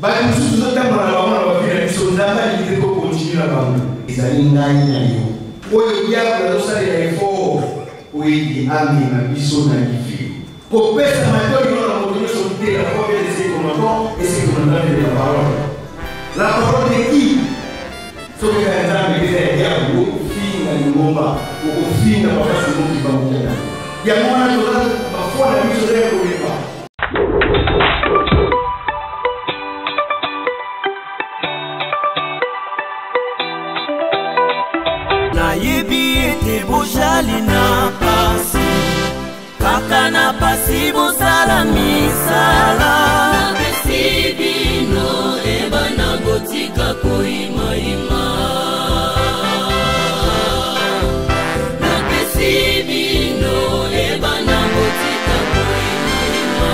Bato mosusu tozotambola na bango na ba vie na biso, Nzambe alingi te to continue na bango. Ezali ngai na yo. Oyo diable azosalela effort po ete amema biso na lifelo. Kopesa matoyi no na moto nyonso te, la foi vient de ce qu'on entend et ce qu'on entend vient de la parole. La parole de qui? Soki eza ya Nzambe te, eza ya diable, okofinga lingomba, okofinga papa Simon Kimbangu Kiangani. Yango wana toza ba foi na biso eza ya kolemba. Nayebi ete bojali na pasi, kaka na pasi bosala misala. Napesi bino ebana, botika koyimayima. Napesi bino ebana, botika koyimayima.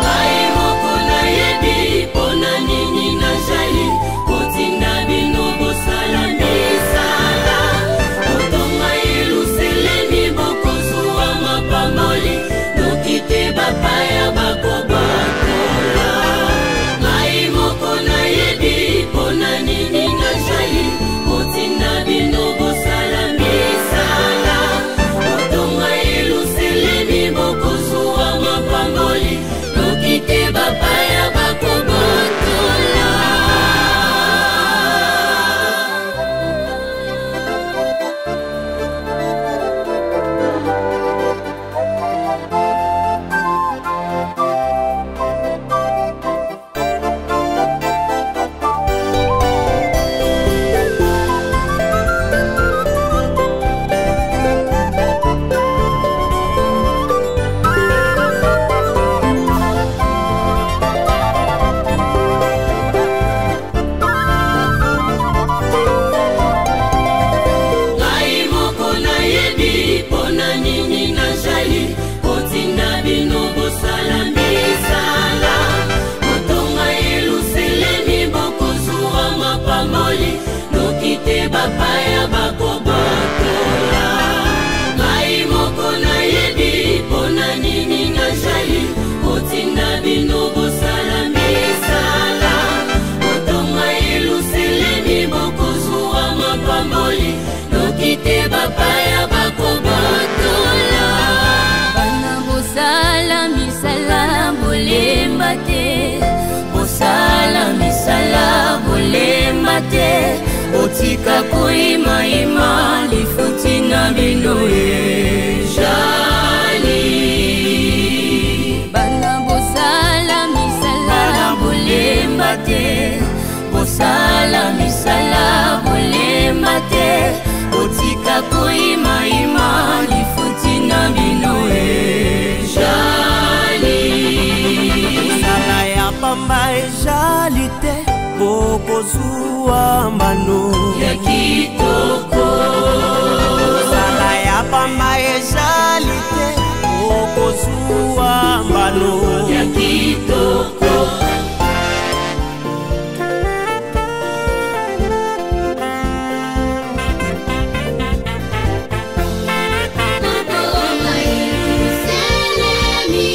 Ngai moko nayebi mpona nini nazali kotinda bino bosala misala. Kotonga Yelusalemi, bokozwa mapamboli, noki te bapaya bakobotola. Ngai moko nayebi mpona nini nazali kotinda bino bosala misala. Kotonga Yelusalemi, bokozwa mapamboli, noki te bapaya bakobotola. Ngai moko nayebi mpona nini nazali kotinda bino bosala misala. Kotonga Yelusalemi, bokozwa mapamboli, noki te bapaya bakobotola. Ngai moko nayebi mpona nini nazali kotinda bino bosala misala. Kotonga Yelusalemi, bokozwa mapamboli, noki te bapaya bakobotola. Bana, bosala misala, bolemba te. Bosala misala, bolemba te. Botika koyimayima, lifuti na bino ejali. Bana, bosala misala, bolemba te. Bosala misala, bolemba te. Botika koyimayima, lifuti na bino ejali. Mosala ya pamba ejali te, bokozwa mbano ya kitoko. Mosala ya pamba ejali te, bokozwa mbano ya kitoko. Kotonga Yelusalemi,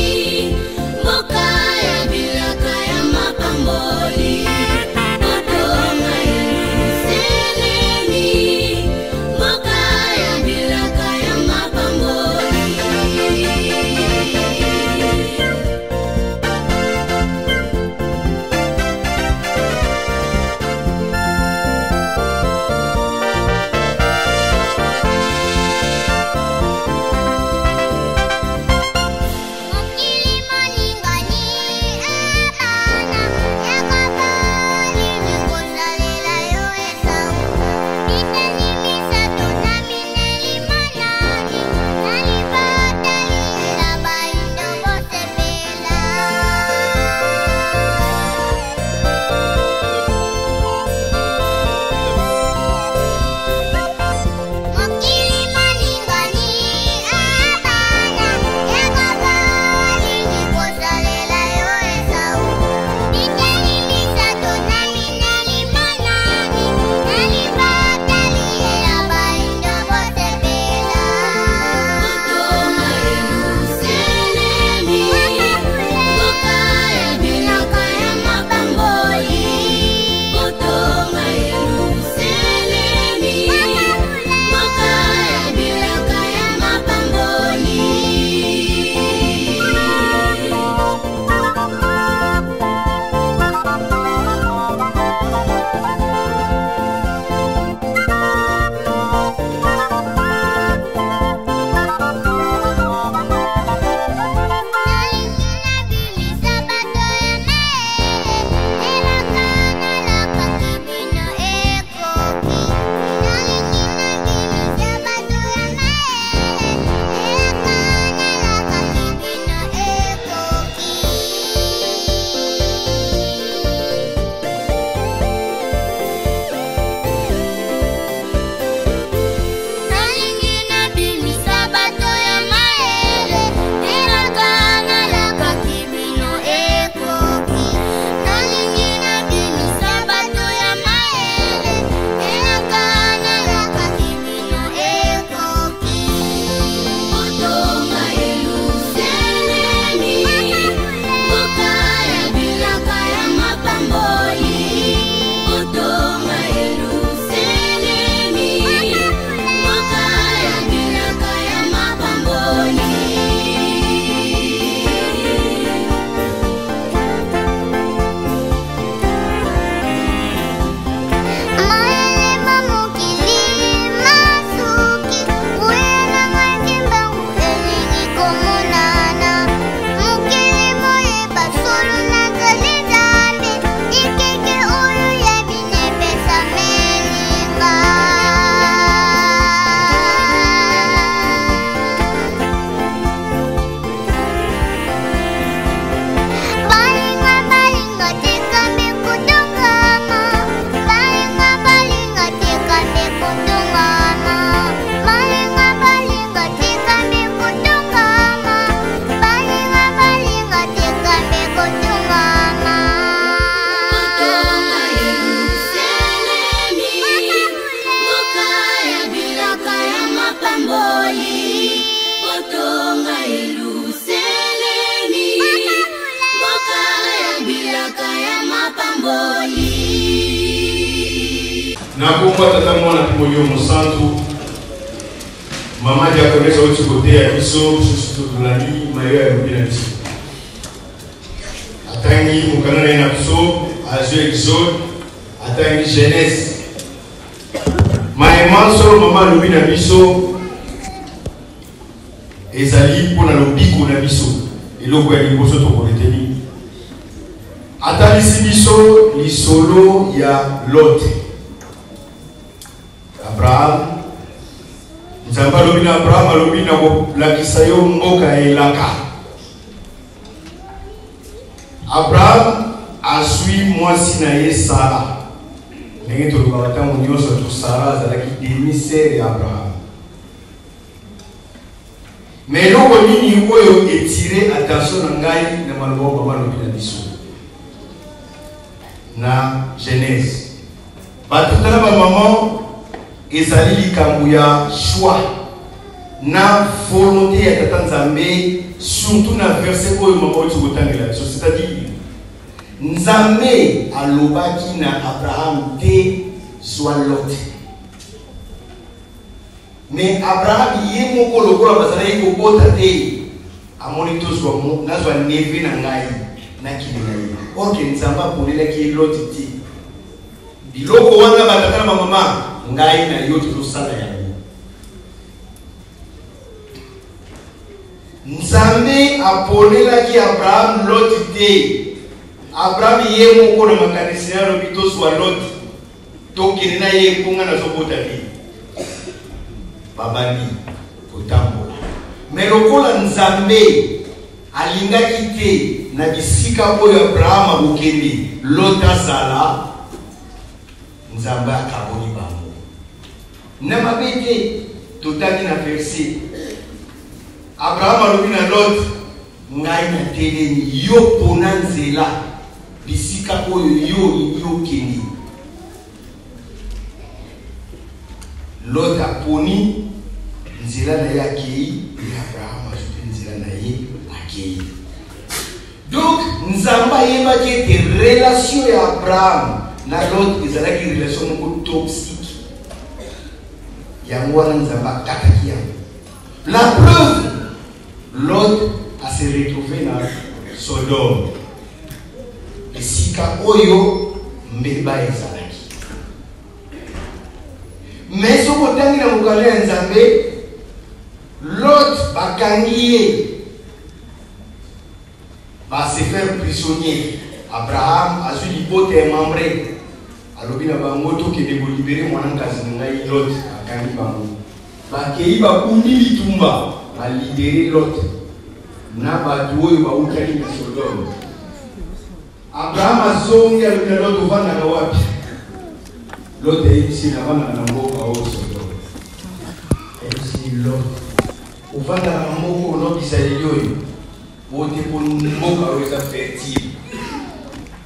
mboka ya bilaka ya mapamboli. Kotonga Yelusalemi, Na kombo ya Tata, Mwana mpe Molimo Mosantu, mama diakonese auti koteya biso, biso tolandi mayo ya lobi na biso. Atangi mokanda na ye na biso, azwi Exode, atangi Genèse. Maye manso mama alobi na biso ezali mpo na lobiko na biso. Eloko ya liboso tokoreteni, atalisi biso lisolo ya Lote. Abraham, Nzambe alobi na Abraham, alobi na kolakisa yo mboka ya elaka. Abraham azwi mwasi na ye Sara. Ndenge tolobaka ntango nyonso to Sara azalaki demi-sœur ya Abraham. Mais eloko nini oyo etire attention na ngai na maloba oyo mama alobi na biso na Genèse? Batata na bamama, ezali likambo ya choix na volonté ya Tata Nzambe, surtout na verset oyo mama oti kotangela biso, c'est-à-dire Nzambe alobaki na Abraham te zwa Lot. Mais Abraham ye moko, lokola bazalaki kobota te, amoni tozwa nazwa neveu na ngai nakende na ye, or que Nzambe aponelaki ye Lot te. Biloko wana, batata na bamama, ngai na yo tozosala yango. Nzambe aponelaki Abraham Lot te. Abraham ye moko na makanisi na ye alobi tozwa Lot, tokende na ye mpo ngai nazobota te. Babandi kotambola, me lokola Nzambe alingaki te na bisika oyo Abraham akokende Lot azala, Nzambe akaboli bango na mabe te. Totangi na verset, Abraham alobi na Lot: ngai natelemi, yo pona nzela bisika oyo yo olingi okende. Lot aponi nzela na ye, akei. Ye Abraham azwi mpe nzela na ye, akei. Donc Nzambe ayebaki ete relation ya Abraham na Lot ezalaki relation moko toxique. Yango wana Nzambe akataki yango. La preuve, Lot a se retrouvé na Sodome, esika oyo mbeba ezalaki. Mais soki otangi na mokanda ya Nzambe, Lot bakangi ye, ba se faire prisonnier. Abraham azwi libota ya Mamre, alobi na bango tokende kolibere mwana nkazi na ngai Lot. Akangi bango, bakei, bakundi bitumba, balibere Lot na bato oyo bautaki na Sodome. Abraham azongi, alobi na Lot: ovandaka wapi? Lot ayebisi: navandaka na mboka oyo Sodome. Ayebisi Lot: ovandaka na mboka oyo bizaleli oyo oyo te, mpo mboka oyo eza fertile.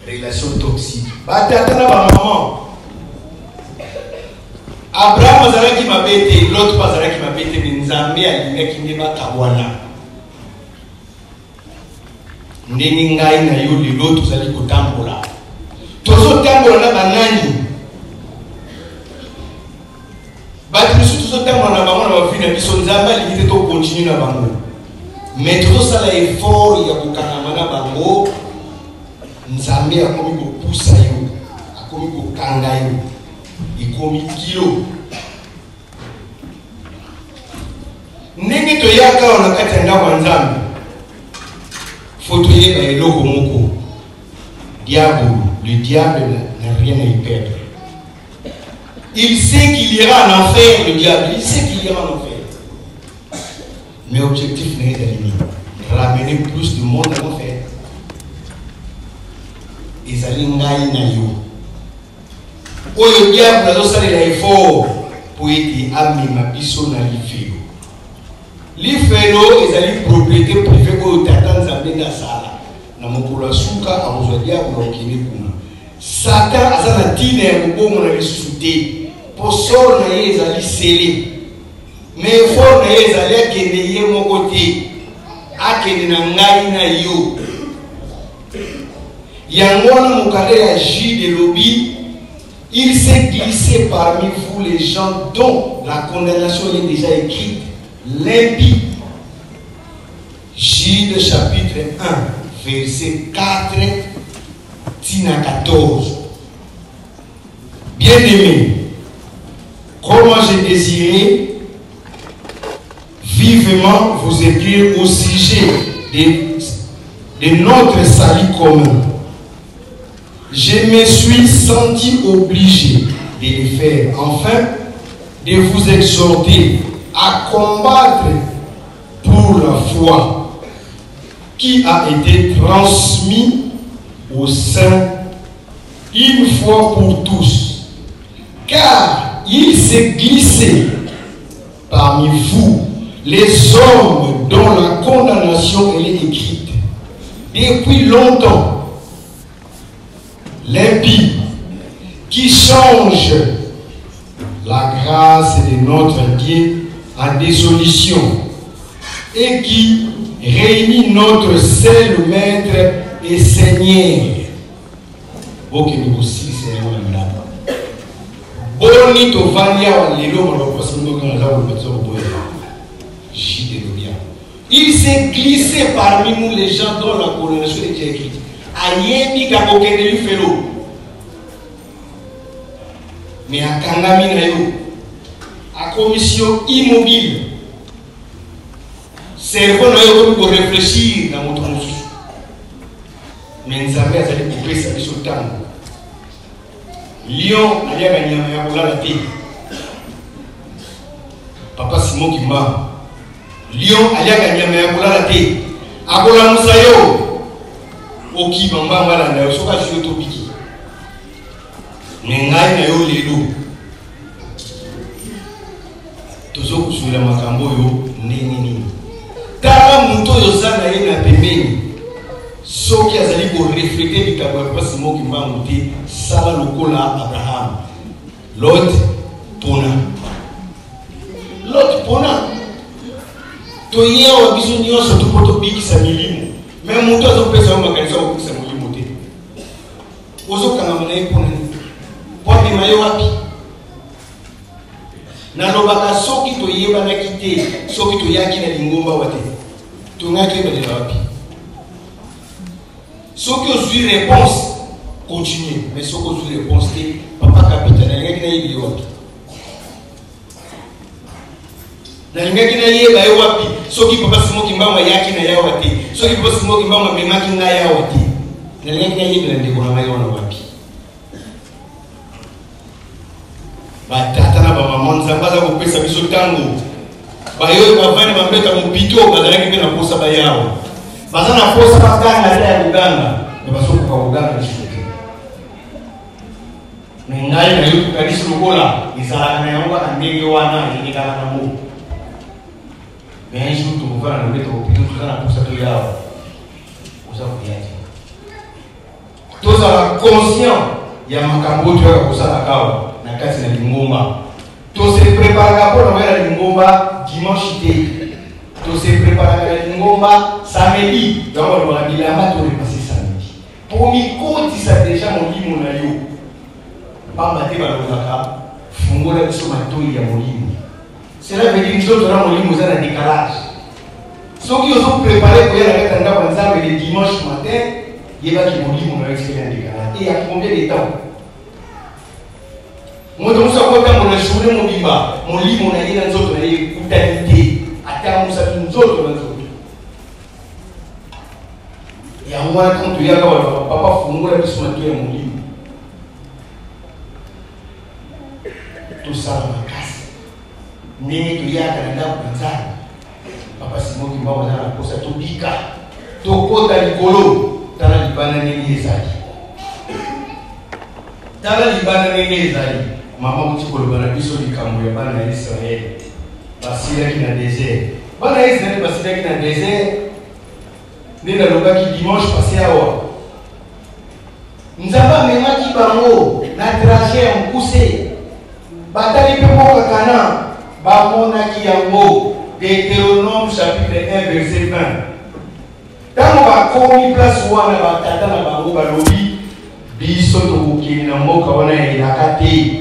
Relation toxique, batata na bamama. Abraham azalaki mabe te, Lot mpe azalaki mabe te, me Nzambe alingaki nde bakabwana. Ndenge ngai na yo lelo tozali kotambola, tozotambola na banani? Bato mosusu tozotambola na bango na bavi na biso, Nzambe alingi te tokontinue na bango, me tozosala effort ya kokangama na bango. Nzambe akomi kopusa yo, akomi kokanga yo, ekomi kilo. Ndenge toyaka awa na kati ya ndako ya Nzambe, fo toyeba eloko moko: diable, le diable n'a rien à y perdre. Il sait qu'il ira en enfer. Le diable, il sait qu'il ira en enfer, mais objectif na ye ezali nini? Ramener plus de monde en enfer. Ezali ngai na yo oyo diable azosalela effort mpo ete amema biso na lifelo. Lifelo ezali propriété privée oyo Tata Nzambe nde asala. Na mokolo ya suka akozwa diable, akokende kuna. Satan aza na ntina ya kobongona lisusu te, mpo sort na ye ezali scellé. Mais effort na ye ezali akende ye moko te, akende na ngai na yo. Yango wana mokanda ya Jude elobi. Il s'est glissé parmi vous les gens dont la condamnation est déjà écrite, l'impie. Jude chapitre 1, verset 4, tina 14. Bien-aimé, comment j'ai désiré vivement vous écrire au sujet de, de notre salut commun. Je me suis senti obligé de le faire, enfin, de vous exhorter à combattre pour la foi qui a été transmise au sein une fois pour tous. Car il s'est glissé parmi vous les hommes dont la condamnation est écrite depuis longtemps. L'impie qui change la grâce de notre Dieu en dissolution et qui réunit notre seul Maître et Seigneur. Bokende kosilisa yango na ndako. Boni tovandi awa lelo maloba pasi ndoki naza koloba toza koboya jide elobi yango. Il s'est glissé parmi nous les gens dont la condamnation est déjà écrite. Ayebi kakokende lifelo. Mais akangami na yo. Akomisi yo immobile. Cerveau na yo ekomi koreflechir na moto mosusu. Mais Nzambe azali kopesa biso ntango. Lion aliaka nyama ya kolala te. Papa Simon Kimbangu. Lion aliaka nyama ya kolala te. Akolamusa yo. Okima mbangu alanda yo soki azwi yo tobiki. Me ngai na yo lelo tozokozwela makambo oyo ndenge nini? Tala moto oyo oza na ye na pembeni, soki azali koreflete likambo ya mpasi moki mbangu te, sala lokola Abraham. Lot pona, Lot pona. Toye awa biso nyonso to mpo tobikisa milimo, me moto azopesa yo makanisi ya kobikisa molimo te, ozokangama na ye mpona nini? Mpo amema yo wapi? Nalobaka soki toyebanaki te, soki toyaki na lingomba awa te, tongaki toyebanela wapi? Soki ozwi réponse, continue. Mais soki ozwi réponse te, papa Kapita, nalingaki nayebi ye wapi? Nalingaki nayeba ye wapi soki papa Simon Kimbangu ayaki na yawa te, soki papa Simon Kimbangu amemaki ngai awa te, nalingaki nayebela ndeko na ngai wana wapi? Batata na bamama, Nzambe aza kopesa biso ntango. Bayoyo bavandi bambeta mopito bazalaki mpe na posa bayawa, baza na posa baganga ata ya koganga, me bazokoka koganga lisusu te. Me ngai nayoki kokanisi lokola ezalaka na yango kaka ndenge wana elekaka nango. Me un jour tokovanda na lobeta mopito, toza na posa toyawa, oza koya te. Tozala conscient ya makambo oyo toyaka kosalaka awa na kati na lingomba. Tose preparaka mpo na koya na lingomba dimanche te, tose preparaka na lingomba samedi. Yango balobaka bilamba torepase samedi mpo mikotisa deja molimo na yo, pamba te balobaka fungola biso matoi ya molimo. Cela veut dire nzoto na molimo eza na décalage. Soki ozo prepare koya na kati ya ndako ya Nzambe le dimanche matin, yebaki molimo na yo etikali na décalage. Et ya combien de temps? Moto mosusu akotambola journée mobimba, molimo na ye na nzoto na ye ekutani te, atambusaki nzoto na nzoto. Yango wana ntango toyaka balobaka papa fungola biso matoi ya molimo. Tosala makasi ndenge toyaka na ndako na Nzambe. Papa Simon Kimbangu aza na mposa tobika, tokota likolo. Tala libanda ndenge ezali, tala libanda ndenge ezali. Mama kuti koloba na biso likambo ya bana ya Israele basilaki na desert. Bana ya Israele basilaki na desert, nde nalobaki dimanche passé awa. Nzambe amemaki bango na trajet ya mokuse, batali mpe mboka Canaan, bamonaki yango. Deutéronome chapitre 1 verset 20. Ntango bakomi place wana, batata na bango balobi, Biso tokokende na mboka wana ya elaka te.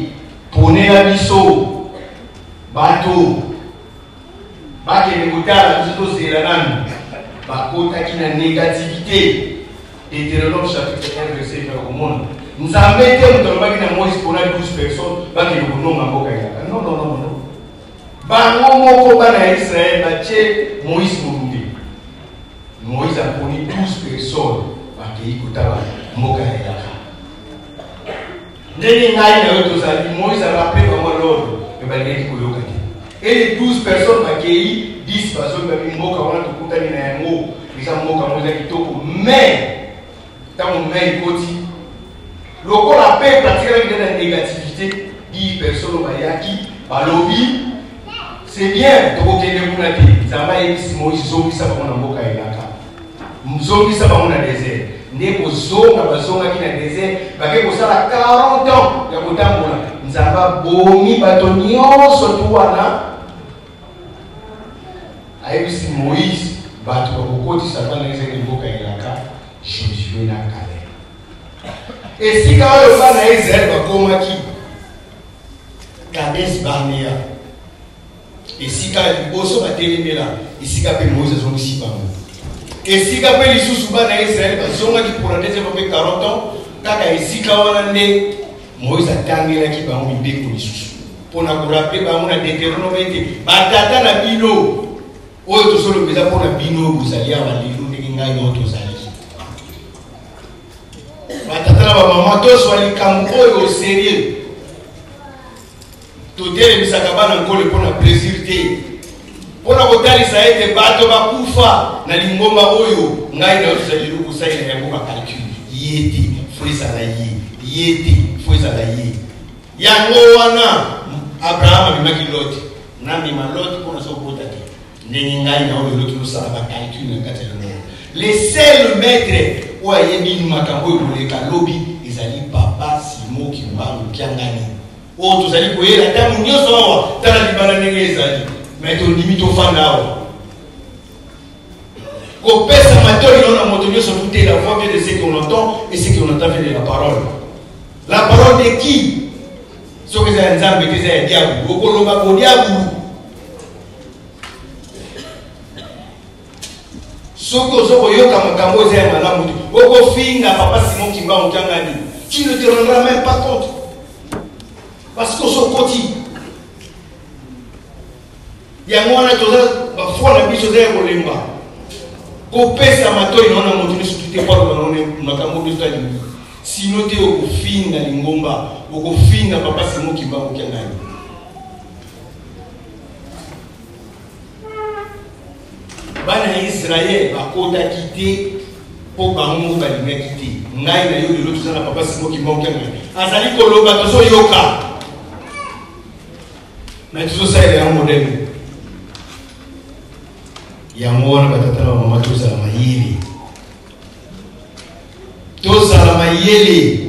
Ponela biso bato bakende kotala biso, tozela nanu. Bakotaki na négativité. Deutéronome chapitre 1 verset 20, okomona Nzambe te moto alobaki na Moïse mpona 12 personnes bakende kononga mboka elaka. Non, non, non, non, bango moko bana ya Israele batie Moïse molunge. Moïse aponi 12 personnes, bakei kotala mboka ya elaka. Ndenge ngai na yo tozali, Moïse arappelé bango l'ordre, me balingaki koyoka te. Et les 12 personnes bakei, 10 bazongi, babi mboka wana tokutani na yango eza mboka moko eza kitoko. Mais ntango mai ekoti, lokola peuple atikalaki nde na négativité, 10 personnes oyo bayaki balobi: c'est bien, tokokende kuna te. Nzambe ayebisi Moïse: zongisa bango na mboka elaka, zongisa bango na désert. Nde kozonga, bazongaki na désert, bake kosala 40 ans ya kotambola. Nzambe abomi bato nyonso tu wana. Ayebisi Moïse: bato bakokotisa bana ezali mboka elaka, Josue na Kaleb. Esika oyo bana ya Israele bakomaki, Kades Barnea, esika ya liboso batelemela, esika mpe Moïse azongisi bango, esika mpe lisusu bana ya Israele bazongaki pour la deuxième fois mpe 40 ans, kaka esika wana nde Moïse atangelaki bango mibeko lisusu mpona korappeler bango na Deutéronome ete batata na bino, oyo tozoloba eza mpona bino oyo bozali awa lelo, ndenge ngai oyo tozali batata na bamama, tozwa likambo oyo sérieux. Totelemisaka bana Nkole mpona plaisir te, mpona kotalisa ete bato bakufa na lingomba oyo ngai na yo tozali lelo kosalela yango bacalcul. Ye te, faut ezala ye, ye te, faut ezala ye. Yango wana Abraham amemaki Lot, namema Lot mpona so kobota te. Ndenge ngai na oyo lelo tozosala bacalcul na kati ya lingomba, le seul maître oyo ayebi makambo oyo koleka lobi ezali Papa Simo Kimbangu Kiangani, oyo tozali koyela ntango nyonso awa. Tala libala ndenge ezali, me tondimi tofanda awa. Kopesa matoi na moto nyonso te. La voix vient de ce qu'on entend et ce qu'on entend vient de la parole. La parole de qui? Soki eza ya Nzambe te, eza ya diabulu, okoloba kodiabulu. Soki ozo koyoka makambo eza ya malamu te, okofinga Papa Simon Kimbangu Kiangani, tu ne te rendras même pas compte, parce que ozokoti yango wana. Toza bafoi na biso eza ya kolemba. Kopesa matoi na wana moto nyonso te po aloba na makambo biso alingi, sinon te okofinga lingomba, okofinga Papa Simon Kimbangu Kiangani. Bana ya Israele bakotaki te mpo bango moko balingaki te. Ngai na yo lelo toza na Papa Simon Kimbangu Kiangani, azali koloba, tozoyoka, me tozosalela yango modele yango wana. Batata na bamama, tozala mayele, tozala mayele.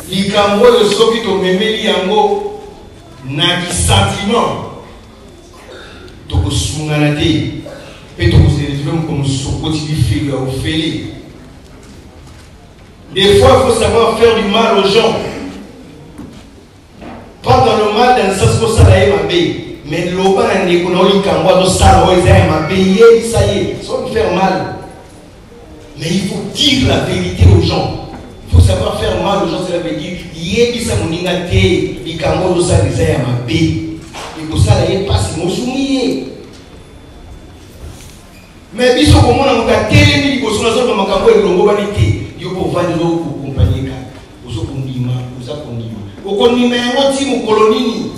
Likambo oyo, soki tomemeli yango na kisentiment, tokosungana te mpe tokose retrouver moko mosusu okoti bifelo ya ofele. Des fois, il faut savoir faire du mal aux gens, pas dans le mal dans le sens kosala ye mabe, mais loba na ndeko na oyo likambo azosala oyo eza ya mabe, yebisa ye sans lui faire mal. Mais il faut dire la vérité aux gens. Il faut savoir faire mal aux gens, cela veut dire yebisa moninga te likambo oyo ozosala eza ya mabe, ekosala ye mpasi, mosungi ye. Me biso komona moto atelemi liboso nazoloba makambo elongobani te, yo mpo ovandi ozokokompanye kaka, ozokondima, oza kondima, okondima yango ti mokolo nini?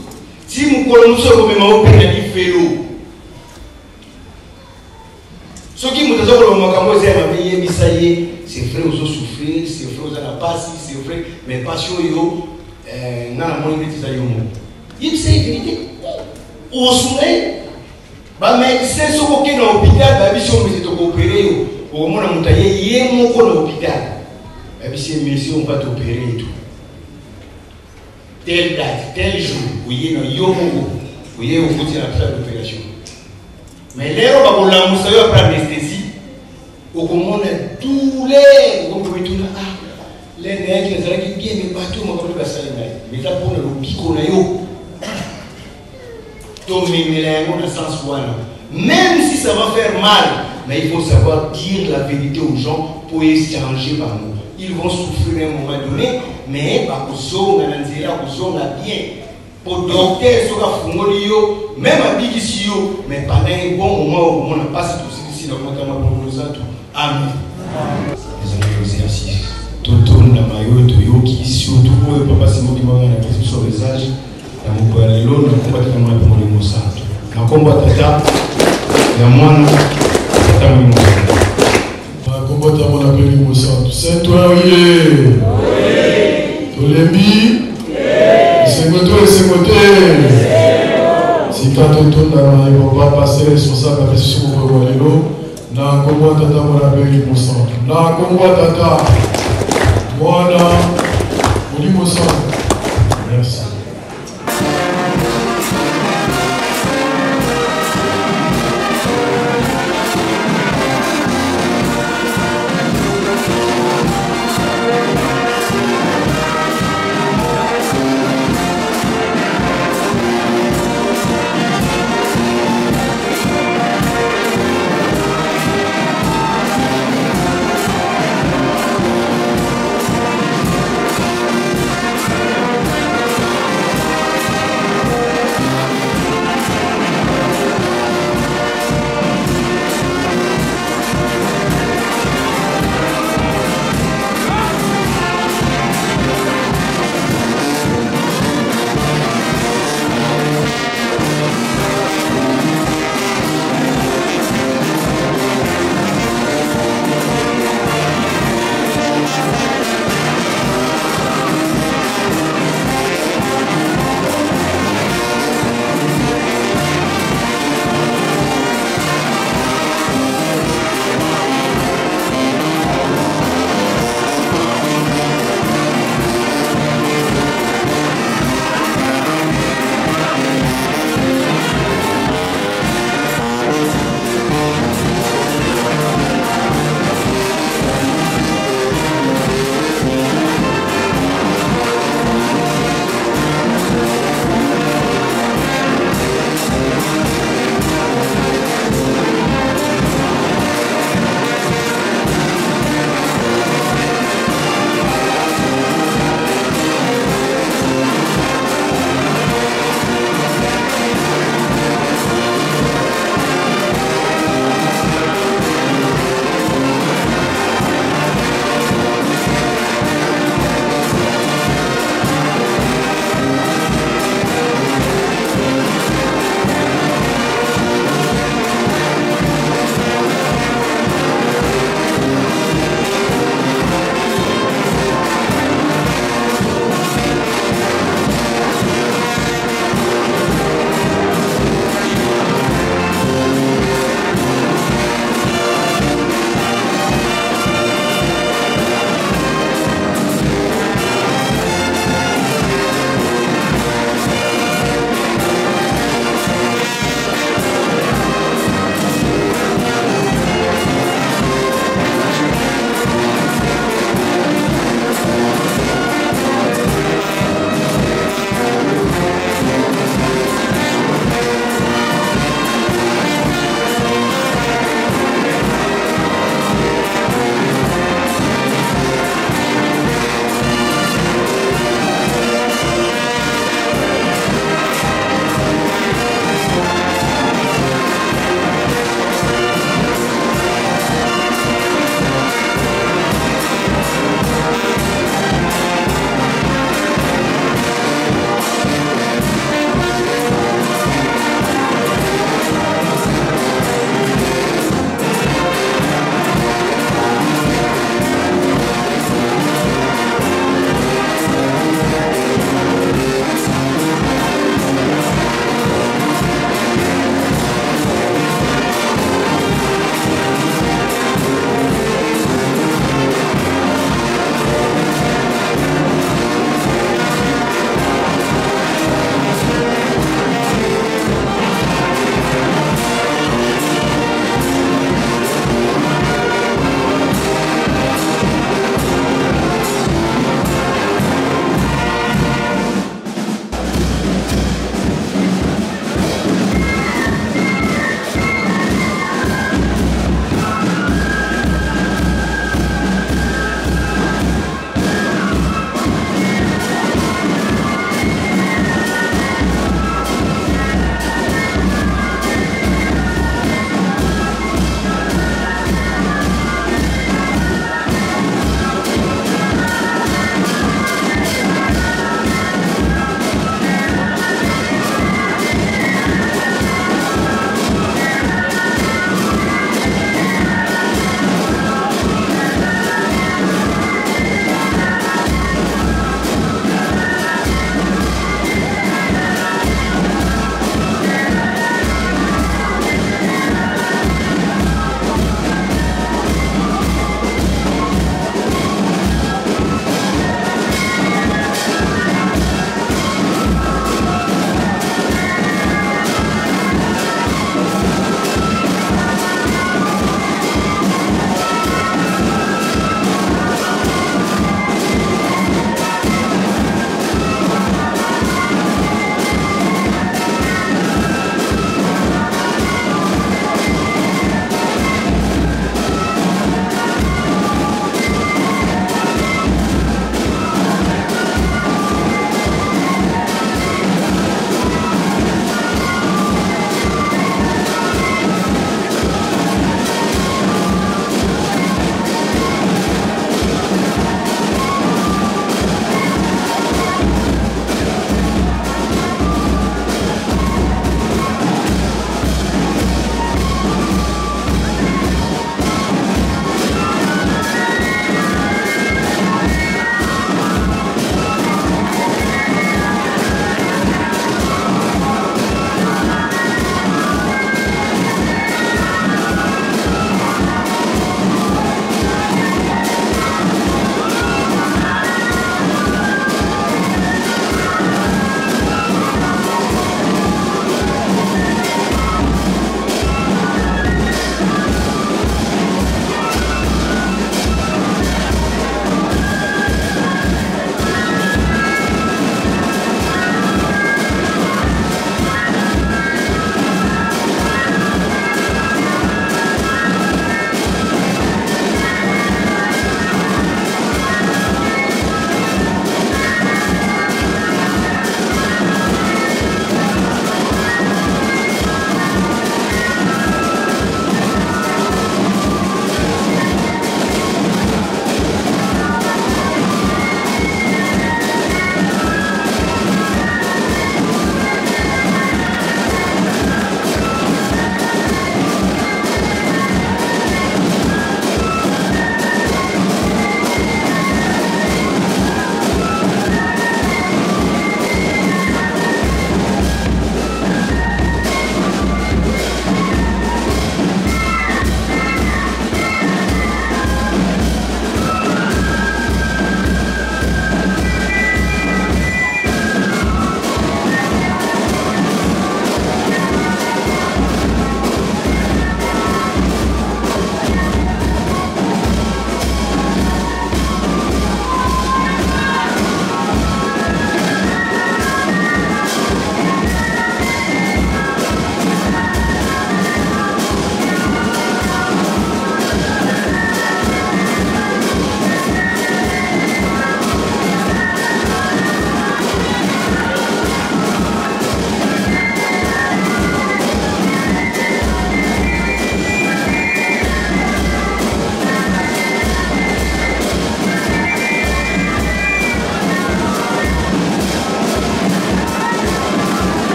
Ti mokolo mosusu ekomema yo mpe na lifelo. Soki moto aza koloba makambo eza ya mabe, yebisa ye: c'est vrai, ozosouffrir, c'est vrai, oza na pasi, c'est vrai, mais pasi oyo nga namoni neti eza yo moko. Yebisa ye vérité, osunga ye. Bamédecin, soki okende na hôpital, bayebisi yo: monsieur, tokoopérer yo. Okomona moto aye ye moko na hôpital, bayebisi ye: monsieur, on va t'opérer et tout, telle date, tel jour. Oye na yo moko, oye okoti na salle d'opération, mais lero bakolamusa yo après anesthésie, okomona douleur, okomi komituna: ah. Le nayaki nazalaki bien me bato oyo makambo basali ngai mais eza mpona lobiko na yo. Tomemela yango na sens wana. Même si ça va faire mal, mais il faut savoir dire la vérité aux gens pour échanger bango. Ils vont souffrir à un moment donné, mais bakozonga na nzela, kozonga bien. Po docteur soki afungoli yo, même abikisi yo, mais pendant un bon moment okomona mpasi. Tosilisi na kotanga bongo santu. Amen. Ezali exercice totondama yo toyoki, surtout oyo papa Simon Kimbangu na pesi biso message na mokolo ya lelo. Na nkombo ya Tata, Mwana mpe Molimo Santu. Na nkombo ya Tata, ya Mwana, Tata, Molimo Santu. Na nkombo ya Tata, Mwana mpe Molimo Santu. Saint oye, tolembi esengo to esengo te. Sika totondama ye papa pasteur responsable apesi biso mokolo ya lelo. Na nkombo ya Tata, Mwana mpe Molimo Santu. Na nkombo ya Tata, Mwana, Molimo Santu.